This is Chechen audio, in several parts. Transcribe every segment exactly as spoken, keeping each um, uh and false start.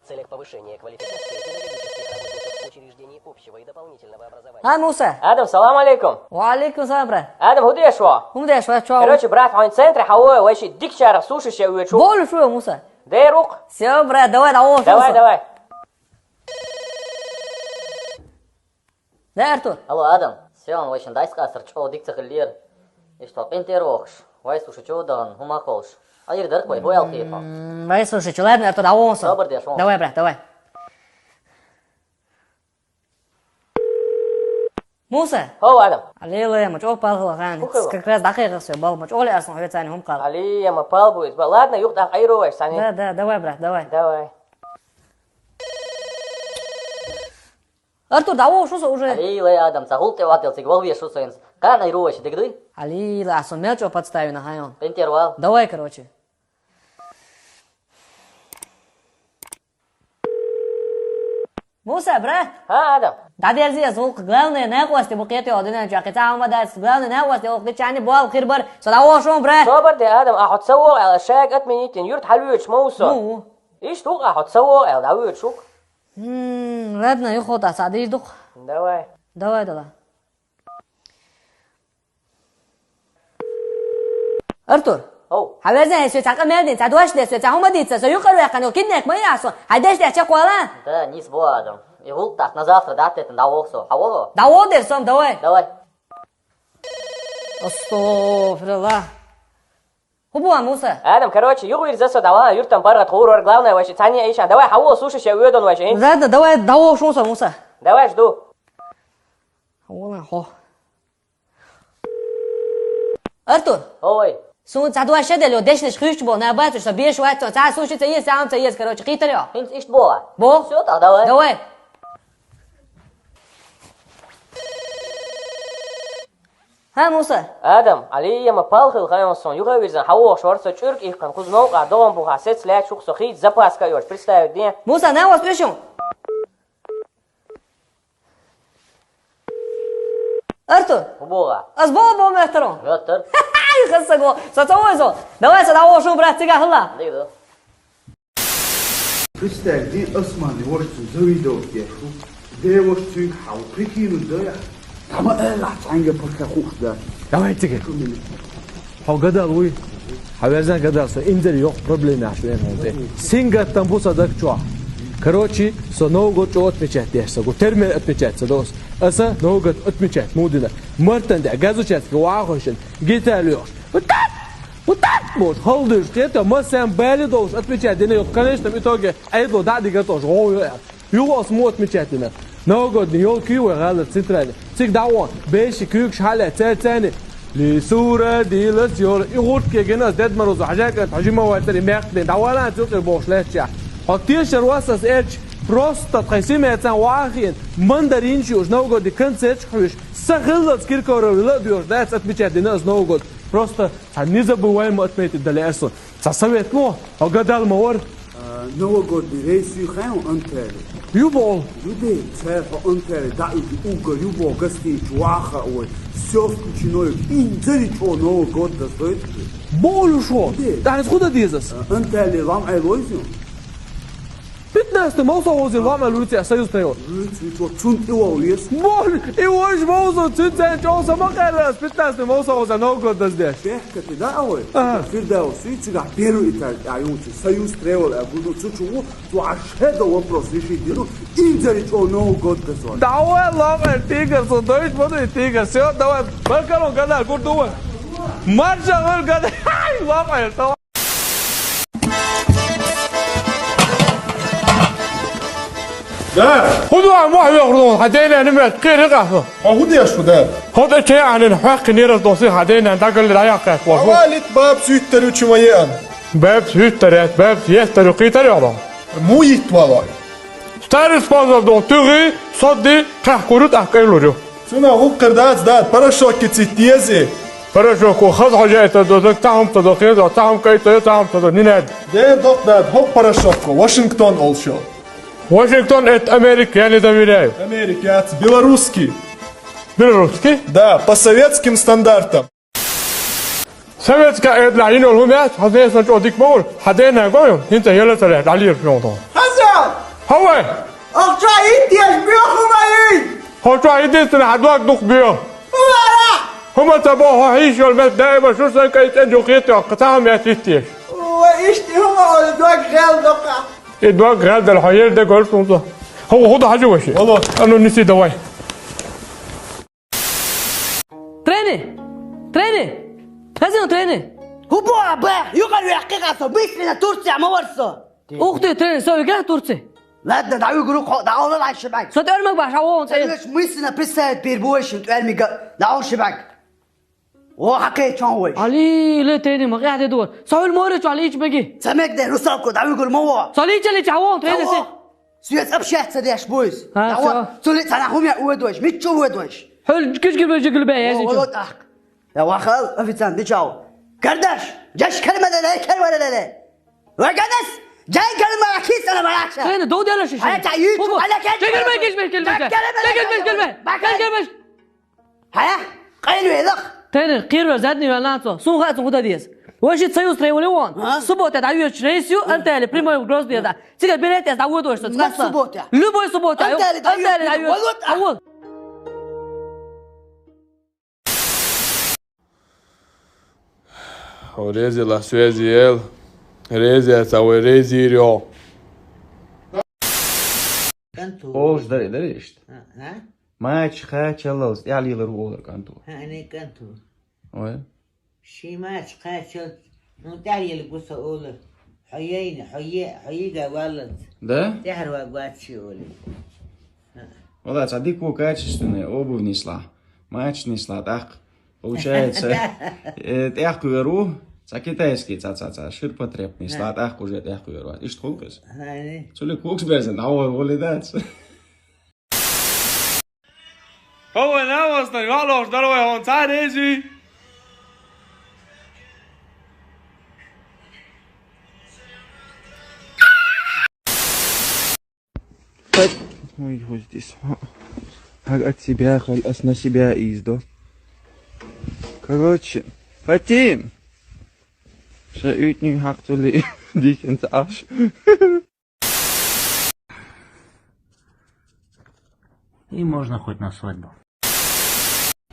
В целях повышения квалификации педагогических работников учреждений общего и дополнительного образования. А, Муса? Адам, салам алейкум. Ва алейкум салам, брат. Адам, хӀу деш ва? ХӀу деш ва, чё? Короче, брат, хьо центре хьавола, вай ши дикачарах суши ше уьйчу. Болу шу, Муса. Дерукъ. Всё, брат, давай, давай, давай, давай. Да, Артур? Алло, Адам. Севан вайшин дайс къасар чӀо дик ца хиллера. Иштта къинтӀера вохуш. Вай суши чӀо дахана, хӀума кхолуш. Айр дарх вай, хӀу аьлла хетахь? М, вай суши чӀо, ладно, Артур, давай, Муса. Собар деш, вон. Давай, брат, давай. Муса! ХӀо, Адам. Аллилуйя, ма чӀо палхала хан. ХӀу хила? Как раз дакъикъа все бал, ма чӀо ле арсан хьоьца ани хӀума кхал. Аллилуйя, ма пал буйс. Ба, ладно, юхтӀах айро вайш сани. Да, да, давай, брат, давай. Давай. Артур, давай, шу со уже. Аллилуйя, Адам, ца гӀултӀе вател цига вахвеш шу со инс. Кхана айро вайш дегдуй? Аллилуйя, а со мел чӀо подставина хайон. ПинтӀера вал. Давай, короче. Муса, брат! ХӀа, Адам? ДӀадерзий ас гӀуллакх, главное, накъости бу кхетий хьо динан чохь, кхин цхьа хӀума дац, главное, накъости гӀуллакх дича ани боху хир бара, со дӀавохуш ву, брат! Собар де, Адам, а хьо ца вогӀу аьлла, шайга отменить йина, юрт хьалвоьдуш ма ву со. Ма ву. Иштта ву-кх, а хьо ца вогӀу аьлла, дӀавоьдуш ву-кх. М, ладно, юха тӀаккха цхьа дийр ду-кх. Давай. Давай, давай. Артур! Ау. Хьан верзан хьайн соьца хьан къамел дина, цхьа дош де соьца, хӀума дийца, со юкъара ваьккхина, киднек ма яхьа со, хьайн деш тӀехь чекхвала? Да, нийса бу, Адам. И гӀуллакх тӀаккха на завтра дӀатеттина дӀавоху со. Хьан вогӀу? ДӀавогӀу дера со-м, давай. Давай. Астагфируллах. ХӀун бу, Муса? Адам, короче, юхавирза со, дӀавала, юьртан паргӀат гӀур вара, главное, вайши цхьаьна а ишан. Давай, хьан вогӀу суши ше оьдун вайши, хӀинца? Ладно, давай, дӀавохуш ву со, Муса. Давай, жду. Хьан вогӀу хьо? Артур! Ой. Суна цхьа дош ша делла, дешнаш хуьйсучу боху, набацуш, со беш вац, со цхьа суши ца еза, цхьа хӀума ца еза, короче, кхийтар йо. ХӀинца иштта боху? Бо. Всё, так давай. Давай. ХӀа, Муса? Адам, Алия, ма пал хила хайон сон, юха а вирзина, хьан вогӀуш вара со чӀуьрг иккхина, кхуза новкъа догӀун бухахь сеца лаьтташ ву-кх со, хийца запаска йолуш, представить де. Муса, нагӀос тӀе шун? Артур! ХӀун боху? Ас боху, боху моьттар хьуна. Моьттар? Хьай, хаза саг ву. Со ца вой со. Давай, со дӀавохуш ву, брат, цигахь хилла. Дика ду. Представь, ди ас ма, и ваша цунна завидовать деш ву. Де ваша цуьнга хьал прикинуть дай ахь. Тхьама аьллахь, цхьаьнга пока хууш дац. Давай цига. Шу мила. Хьо гадал вуй? Хьан верзан гадал, со инзаре йоккха проблема яхьаш веана хьуна тӀе. Сингаттам бу сан даг чохь. Короче, со Новый год чӀогӀа отмечать деш ца гу. Термер отмечать ца до ас. Аса Новый год отмечать муха дина? Мартан де, газучастке ваха хойшина, гитара лоьхуш. Вот так! Вот так! Бохуш, халдуьйш, кхета, массарна бале долуш отмечать дина йоккха. В конечном итоге Ӏедало дӀа а дигар тӀе уьш гӀовгӀа йо аьлла. Юха ас муха отмечать дина? Новогодний ёлка ю вай гӀалара центральный. Цига дӀа а вон, беши куьйгаш хьалаьцна, цаьрца цаьрца. Лисура дилас йора, и гӀуртке гина ас Дед Морозо, хьажа кӀант, хьо жима вацара, и мекх дина, дӀавала цуьлкъира бохуш лаьттачехь. Хьо тешар вац ас эрча, просто тхайн семьяцан ваха хиъна, мандаринаш юуш, новогодний концерташ хьуьйсуш, сан хиллалц Киркоровна ла а доьхуш, дац отмечать дина ас Новый год. Просто цхьа незабываемо отметить дан лаьа ас. Цхьа совет ло, хьо гадал ма вара. А, новогодний рейс ю хьайн Анталия? Ю боху. Ю де, цара хьо Анталия дӀа уьгу уггар ю боху гостиницу ваха а вой. Всё включено ю, инзаре чӀогӀа Новый год даздойту. Боху шу? Ю де. ТӀаккха хӀинца хӀун дан деза ас? А, Анталия лам Ӏелойза ю? Пятнадцатый Мовсагӏозин лоамал вуьйцу союзтайо. Вуьйцу, вуьйцу, вот цунна тӀе вогӀу веза. Бо, и вожа Мовсагӏо цуьнца чӀогӀа сан ма кхаьрра ас, пятнадцатый Мовсагӏоза новгород даздеш. Бехкате да а вай? Ага. Фирдаус вуьйцу, цигахь первый этаж а юнцу, Союз Тревел а гуду, цу чу ву, цу аш хеда вопрос решить дину, инзаре чӀогӀа новгород дазор. Давай, лоамал, тигр, со дойч, ма дуй, тигр, всё, давай, баркалло, гада, гур ду вай. Марша, гур, гада, лоамал, давай. Да. ХӀун ду хьан мохь вехур ду, хьан дена нимет кхера къахьо? Хьо хӀун деш ву, да? ХӀо тӀе чеанин хьоькхинера доси хьан дена дагали дӀаяккхаьт воху. Авалит баб суьттар ю чу ма еан. Баб суьттар яц, баб еттар ю кхийтар йохло. Му йитт вало? Старый спонсор ду, туьгӀи, содди, кхехкур ю, тӀаккха кӀайлур ю. Цунах вукхар дац, дад, порошок кицит деза. Порошок ву хаза хьожа айта до, даг тахьум та до, хеза, тахьум кайта, тахьум та до, нинад. Де док, дад, хӀокху порошок ву, Вашингтон олуш йолу. Вашингтон — это Америка, я не доверяю. Америка яц, белорусский. Белорусский? Да, по советским стандартам. Советская эдла йина йолу хӀума яц, хьан дена сан чӀогӀа дика ма вара, хьан дена гой, хӀинца яла ца лаьа, дӀалийра хьуна. Хаза! Ахча иттеш беху ма ий! Хьо чохь единственный хьан дог дукха боьху. Вара! ХӀума ца боху хьо хьийшаш йолу меттиг даима шу сан кӀайн цӀен чу хетоьху, цхьа хӀума яц иттеш. Ва иштта хӀума олу дог гӀел доккха. И дог гӀел дара, хьо ера дагахь суна цо. ХӀун, хӀун ду хьажа ваша? Алло. А ну, неси давай. Трени! Трени! Хазин трени! ХӀун боху, бе? Юкъара вехкхи хьан со, бисмилла, Турция ма вара со. Ух ты, трени, со вигахь Турция? Ладно, дӀавигур ву кхо, дӀа олу лайша бӀаьг. Со тӀоьрмаг бахьаш, хьан вон цӀе? Ца веш муьссина писает бир бу вайшин тӀоьрмига, дӀа олу ши бӀаьг. О, хьан кхечон вайш. Али, ле, трени, ма къехь де дур. Со хьуьлу море чохь лийча меги. Ца мег де, русалку, дӀавигур ма во. Со лийча, лийча, хьан вон, трени, се? Соьца общаться деш бу иза. А, всё. Цуьнан цхьана хӀума ян воьдуш, мичча воьдуш? Хьуьлу киш-киш бежигил бе, я зичу. О, тӀаккха. Я вахал, официант, дичав. Гардаш, жаш калма леле, калма леле. Ва гардаш, жай калма кис ана бараша. Хрена, дов дела шиш. Ай, та ю, Фу, фу. Ала калма. Чегир бе, киш бе, кил бе. Чегир бе, киш бе. Бакал. Кил бе. Хьая? Къайлавелахь. Тайна кхийра вер задний ваьлла нах цо. Суна хаьа цунна хӀун дан деза. Вай шиъ ца юсту тхайн вале вон. А? Суббота дӀайоьдуш рейс ю, Анталия, прямой в Грозный, да. Цига билет эцна дӀавоьду аша со. Мат суббота? Любой суббота. Анталия дӀайоьду. Анталия дӀайоьду. Валут. Валут. Хьо резила связи ел. Резия ца вай резирио. Канту. Олуш даре, даре иштта. А, а? Мача кхачаллалц тӀаьхьа лелар ву олар кӀанто. ХӀаъ, ане кӀанто. Ой. Ши мача кхачалц, ну, тӀаьхьа лелар ву со олар. Хьо яйна, хьо е-, хьо йига валлалц. Да? ТӀаьхьарваг вац ши олий. ХӀаъ. Вала, цхьа дика ву качественная обувь нислахь. Мача нислахь тӀаккха. Получается, э, тӀаьхьа кхоьру, цхьа китайский, цхьа, цхьа, цхьа, ширпотреб нислахь тӀаккха уже тӀаьхьа кхоьру. Иштта хуьлу иза. ХӀаъ. Цуьнан кокс берзан дӀавахар волий дац. ХӀо вай навастан, валош дара вай хьуна цхьа а резий. Ой, вот здесь. Как от себя, хай, ас на себя изду. Короче, Фатим! Ша уьйтнуй хьакъ цули дисенца аш. И можно хоть на свадьбу.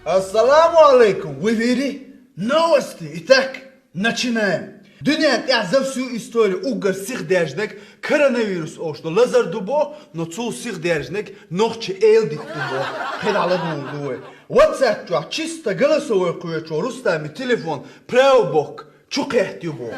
Ассаламу алейкум! В эфире новости. Итак, начинаем. Дуьнен тӀехь за всю историю уггар сихдерзинарг коронавирус олуш долу лазар ду бо, но цул сихдерзинарг нохчийн эладита ду бо. КхидӀа ладугӀур ду вай. WhatsApp чохь чисто голосовой кхоьчу Рустаман телефон правый бок чу кхеттаю боху.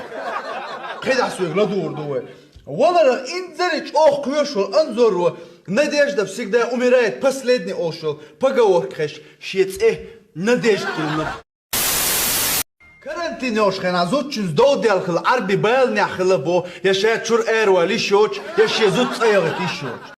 КхидӀа соьга ладугӀур ду вай. Валарах инзаре чӀогӀа кхоьшуш волу Анзоро «Надежда всегда умирает последней» олуш йолу поговорка хезча, шен цӀе Надежда тиллина. Карантин йолуш хенахь зудчуьнца дов делла хилла Ӏарби баланехь хилла бо, я ша чуьра аравала йиш йоцуш, я шен зуда цӀа яхийта йиш йоцуш.